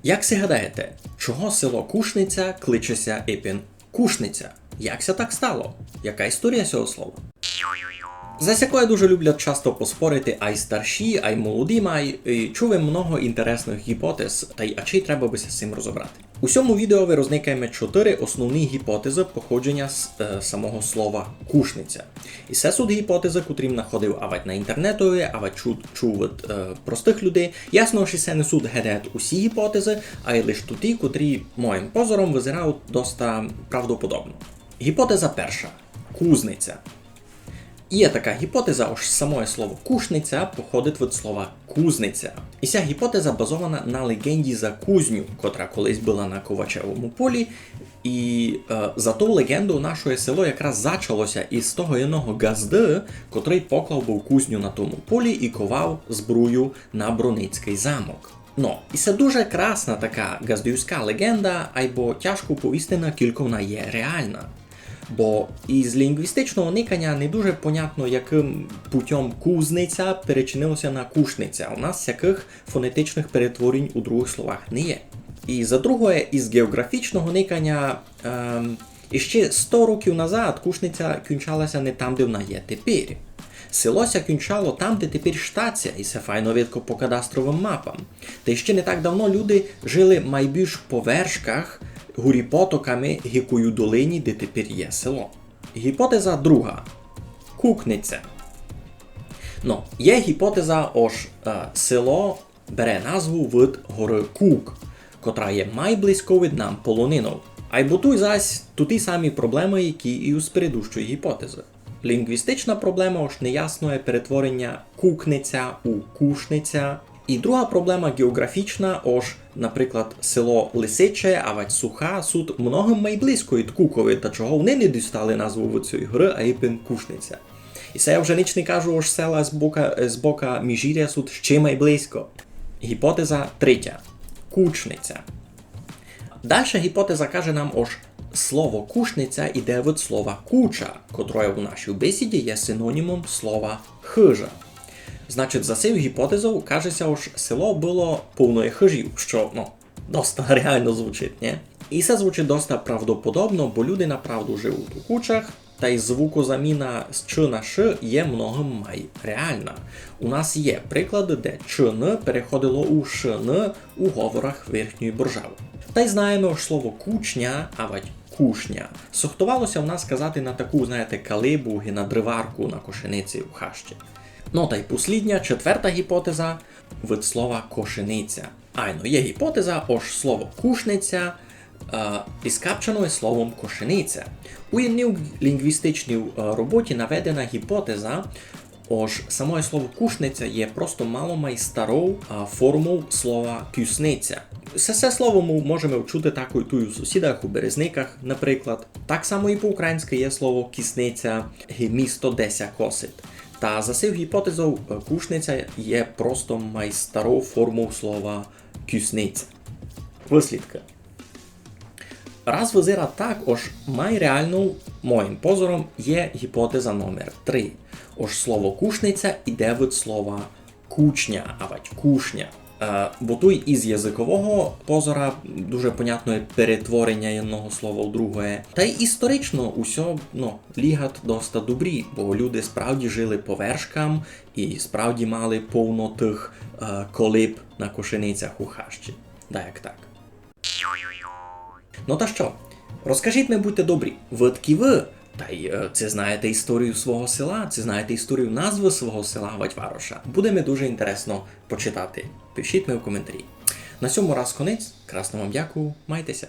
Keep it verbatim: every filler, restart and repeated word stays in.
Як си гадаєте, чого село Кушниця кличе ся ипен Кушниця? Як ся так стало? Яка історія сього слова? За сякоє дуже люблять часто поспорити ай старші, ай молоді май, і чув им много інтересных гіпотез, та й ачей треба бы ся з сим розобрати. У сьому відео вы розникаєме чотыри основні гіпотезы походженя с-, е, самого слова Кушниця. І се суть гіпотезы, котрі м находив авать на інтернетови, авать чу-, чув од, е, простых людей. Ясно, што се не суть геть усі гіпотезы, ай лиш туті, котрі моїм позором визирають доста правдоподобно. Гіпотеза перша. Кузниця. Є така гіпотеза, ож самоє слово Кушниця походить від слова кузниця. І ся гіпотеза базована на леґенді за кузню, котра колись была на Ковачевому полі, і, е, за ту леґенду нашоє село якраз зачало ся із того єдного ґазды, котрый поклав быв кузню на тому полі і ковав збрую на Бруницькый замок. Но, і се дуже красна така ґаздівська леґенда, айбо тяжко повісти, накілько вона є реална. Бо із лінґвістичного никаня не дуже понятно, якым путьом кузниця перечинило ся на кушниця. У нас сякых фонетичных перетворень у другых словах не є. І за другоє, із ґеоґрафічного никаня, ем, іщи сто років назад Кушниця кінчала ся не там, де вона є тепер. Село ся кінчало там, де тепер штація, і се файно видко по кадастровым мапам. Та іщи не так давно люди жили майбільш по вершках, горі потоками, ги кой у долині, де тепер є село. Гіпотеза друга. Кукниця. Но, є гіпотеза, ож, е, село бере назву від горы Кук, котра є май близько від нам полонинов. Айбо туй зась туті самі проблемы, які і у спередущої гіпотезы. Лінґвістична проблема, ож неясноє перетвореня Кукниця у Кушниця. І друга проблема ґеоґрафічна, ож, наприклад, село Лисиче, авать Суха, суть многым май близько від Кукови, та чого вони не дістали назву від сьої горы, а ипен Кушниця. І се я вже нич не кажу, ож села з бока, з бока Міжгіря суть іщи май близько. Гіпотеза третя. Кучниця. Дальша гіпотеза каже нам, ож слово кушниця іде від слова куча, котроє у нашій бесіді є синонімом слова хыжа. Значить, за сею гіпотезов каже ся, ож село было повноє хыжів, што, ну, доста реално звучить, нє? І се звучить доста правдоподобно, бо люди направду живуть у кучах, та й звукозаміна з ч на ш є многым май реална. У нас є приклады, де ч н переходило у ш н у говорах Верхньої Боржавы. Та й знаєме, ож слово кучня, авать кушня, сохтовало ся в нас казати на таку, знаєте, калибу ги на дриварку на кошениці у хащі. Ну та й послїдня, четверта гіпотеза, від слова кошениця. Айно, є гіпотеза, ож слово кушниця, е, іскапчано є словом кошениця. У єдній лінґвістичній, е, роботі наведена гіпотеза, ож самоє слово кушниця є просто мало май старов, а, формов слова кюсниця. Се, се слово мы можеме вчути такой туй у сусідах, у Березниках, наприклад. Так само і по-українськы є слово кісниця, ги місто, де ся косить. Та за сив гіпотезов, е, кушниця є просто май старов формов слова кюсниця. Выслідкы. Раз визира так, ож май реалнов, моїм позором, є гіпотеза номер три. Ож слово кушниця іде від слова кучня, авать кушня. Е, бо туй із языкового позора дуже понятноє перетвореня єдного слова в другоє. Та й історично усьо, ну, ліґат доста добрі, бо люди справді жили по вершкам і справді мали повно тых, е, колиб на кошеницях у хащі. Даяк так. Ну та што? Розкажіть ми, будьте добрі, выдкі вы, та й, е, ци знаєте історію свого села, ци знаєте історію назвы свого села авать вароша. Буде ми дуже інтересно почитати. Пишіть ми в коментарі. На сьому раз конець. Красно вам дякую. Майте ся.